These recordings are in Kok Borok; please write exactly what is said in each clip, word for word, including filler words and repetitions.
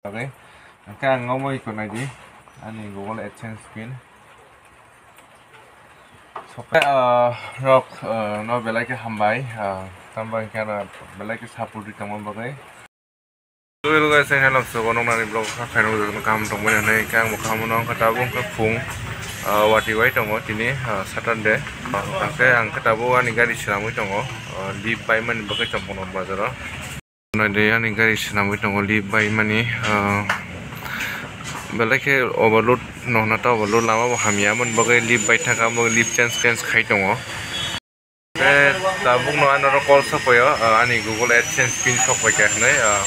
bagwi. Hwnkhe ang omo iko naidi, ani Google AdSense pin. Sokai, ah, rok, ah, no belai khe hambai, ah, tamo hwnkhe ano belai khe support ri tongma bagwi. Hello guys, ang hello, so, nong nani vlog kha khairok jagno kaham tongmani hwnwi, hwnkhe ang bo kaham no wngkha tabuk wngkha phung, ah, wati bai tongo tini, ah, Saturday. Ah, hwnkhe ang khe tabuk ani gari swnamwi tongo, ah, lift bai mani bagwi Chomkoknogor bazaro. Naidi ani gari swnamwi tongo lift bai mani, ah, belai khe overload no hwnna ta overload lama bo hamya, aboni bagwi lift bai thangkha, omo lift change, change khai tongo. Tei tabukno ano call sokphaio, ah, ani Google AdSense pin sokpaikha hinwi, ah,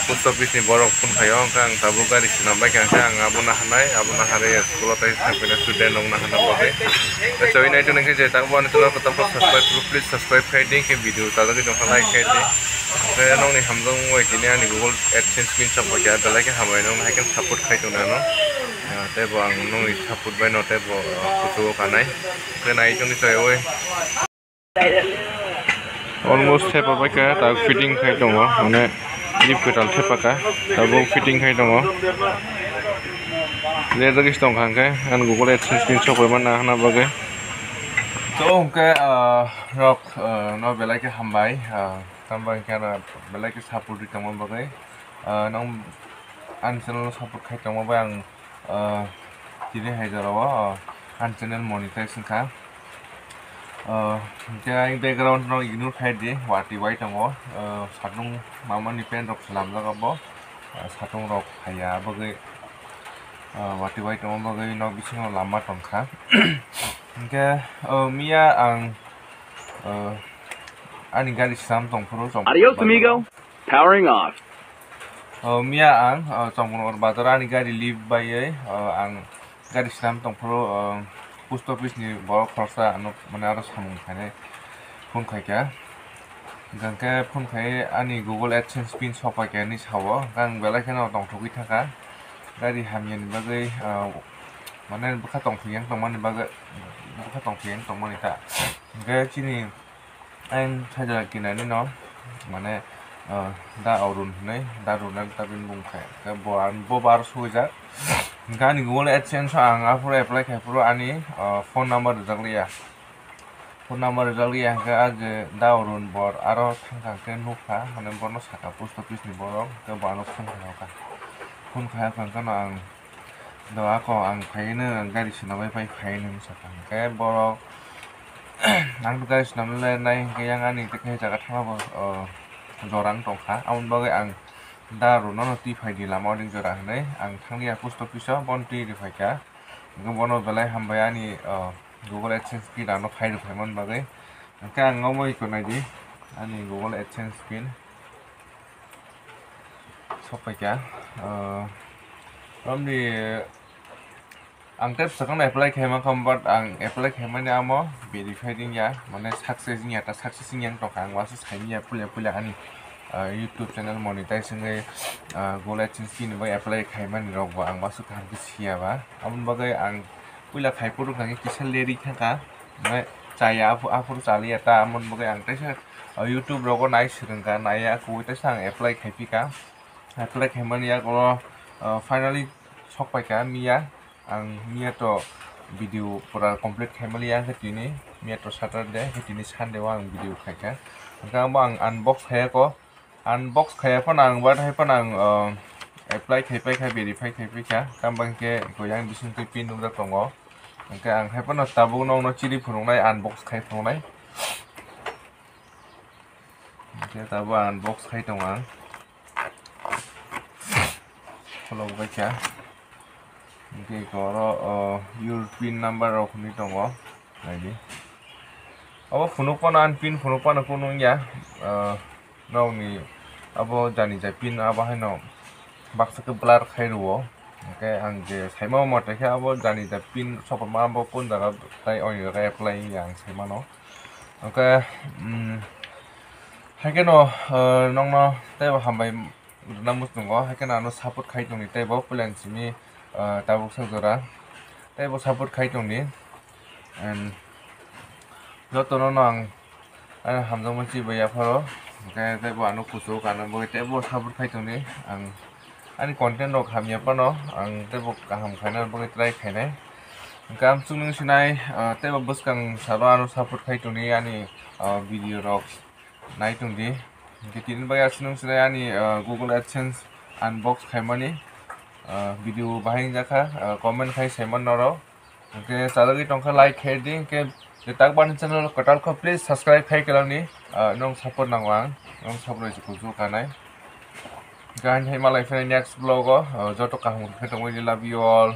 post office ni borok phone khaio, hwnkhe ang tabuk gari swnam baikha, hwnkhe ang abono hanai, abono hanai school o tai thangphaina student rokno hana bagwi. Tei chawui naitok nai khe je tabuk ani channel kwtal khe subscribe rw, please subscribe khai di, khe video chajagwi tongkha like khai di. Tei nokni hamjakmung bai tini ani Google AdSense pin sokpaikha, belai khe hambai nokno hai khe support khai tongni ano. Ah, tei bo ang nokni support bai no tei bo, ah, kuchugo kanai. Tei nai tongni chayui. Almost thepa bai kha, tabuk fitting khai tongo, mane lift kwtal thepa kha, tabuk fitting khai tongo. Lerjagwi se tongkha hwnkhe, ani Google AdSense pin sokphaima nahana bagwi. To hwnkhe, ah, rok, ah, no belai khe hambai, ah, tamo hwnkhe ano belai khe support ri tongma bagwi. Ah, nang ani channel o support khai tongma bai ang, ah, tini hai jora o, ah, ani channel monetize wngkha. Ah, hwnkhe ang background no ignore khai di, wati bai tongo, ah, satung mama ni pant rok swnamjak abo, ah, satung rok haiya bagwi, ah, wati bai tongma bagwi nok bisingo lama tongkha. Hwnkhe, ah, miya ang, ah, ani gari swnam tongphuru Chomkoknogor bazaro. Powering off. Oh, miya ang, oh, Chomkoknogor bazar ani gari lift baiwi, oh, ang gari swnam tongphuru, oh, post office ni borok khoroksa ano mane aro samung khainai phone khaikha. Hwnkhe phone khai ani Google AdSense pin sokpaikha hinwi sao. Hwnkhe ang belai kheno tongthogwi thangkha. Gari hamyani bagwi, oh, mane bwkha tongthok yang tongmani bagwi, bwkha tongthok yang tongmani ta. Hwnkhe chini Ang sajak kinani no, mane, ah, da Arun hinwi, da Arun ang tabin bung khe. Khe bo ang, bo bar suijak. Hwnkhe ani Google AdSense o ang aphuru apply khai phuru ani, ah, phone number rijak liya. Phone number rijak liya hwnkhe ah je da Arun bor aro thangkha hwnkhe nukha, mane bono saka post office ni borok, hwnkhe bo ano phone khai kha. Phone khai kha hwnkhe no ang Do ako ang phaino gari swnamwi pai phaino wngsa kha. Hwnkhe borok ang gari swnamwi lai nai hwnkhe yang ani tei khe jaga thangma bo, o, jora wng tongkha. Aboni bagwi ang da rwno no twi phai di lama o ring jora hinwi ang thanglia post office o bono twi rw phaikha. Hwnkhe bono belai hambai ani, o, Google AdSense pin ano phai rw phaimani bagwi. Hwnkhe ang omo iko naidi ani Google AdSense pin. Sokpaikha, ah, romni ang tei bwsakang apply khaima kha, but ang apply khaimani amo verify wngya, mane success wngya, ta success wngya wng tongkha, ang wasu saimanya puila puila ani, ah, YouTube channel monetize wngwi, ah, Google AdSense pin bai apply khaimani rokbo ang wasu kaham khe siya ba, aboni bagwi ang puila khai phuru kha khe kisa leri thangkha, mane chaya aphuru chaliya ta, aboni bagwi ang teisa, ah, YouTube rogo nai swrwngkha, naiya kubui teisa ang apply khaipikha. Apply khaimani yago, ah, finally sokpaikha miya. Ang miya to video pura complete khaimani ya, hwnkhe tini miya to Saturday, hwnkhe tini Sunday o ang video khaikha. Hwnkhe abo ang unbox khaiyakho. Unbox khaiya phano ang, but hai phano ang, ah, apply khaipaikha, verify khaipaikha. Tamo hwnkhe yang bisingtwi pin nukjak tongo. Hwnkhe ang hai phano tabuk nokno chiri phunuknai, unbox khai phunuknai. Hwnkhe tabuk unbox khai tongo ang. Khulok baikha. Hwnkhe eko oro, o, your pin number rok hinwi tongo. Naidi. Obo phunuk phano ani pin phunuk phano kunu wngya. O, nokni abo jani jai pin abo haino baksa khe blur khai rwo. Hwnkhe ang je saima mate khe abo jani jai pin sokma abo kun jaga tai oni jaga apply wngya ang saimano. Hwnkhe, mm, hai kheno, o, nokno teibo hambai rwna muchungo, hai kheno ano support khai tongdi teibo puila ni simi, ah, tabuk sak jora teibo support khai tongdi. And jotono no ang, ah, hamjakma chibai yapharo, hwnkhe teibo ano kuchugo kanna bagwi teibo support khai tongdi ang. ani content rok hamya phano ang teibo kaham khaina bagwi try khainai. Hwnkhe amsuk nung sinai, ah, teibo bwskang salo ano support khai tongdi ani, ah, video rok nai tongdi. Hwnkhe tini bagwi aswk nung sinai ani, ah, Google AdSense unbox khaimani, ah, video bahai wngjakha, ah, comment khai saiman norok. Hwnkhe chajagwi tongkha like khai di, hwnkhe je takbani channel kwtal kho please subscribe khai kwlangni, ah, nong support nango ang, nong support rwse kuchuk kanai. Hwnkhe haino hai malai phai next vlog o, ah, joto kaham khe tongwi love you all.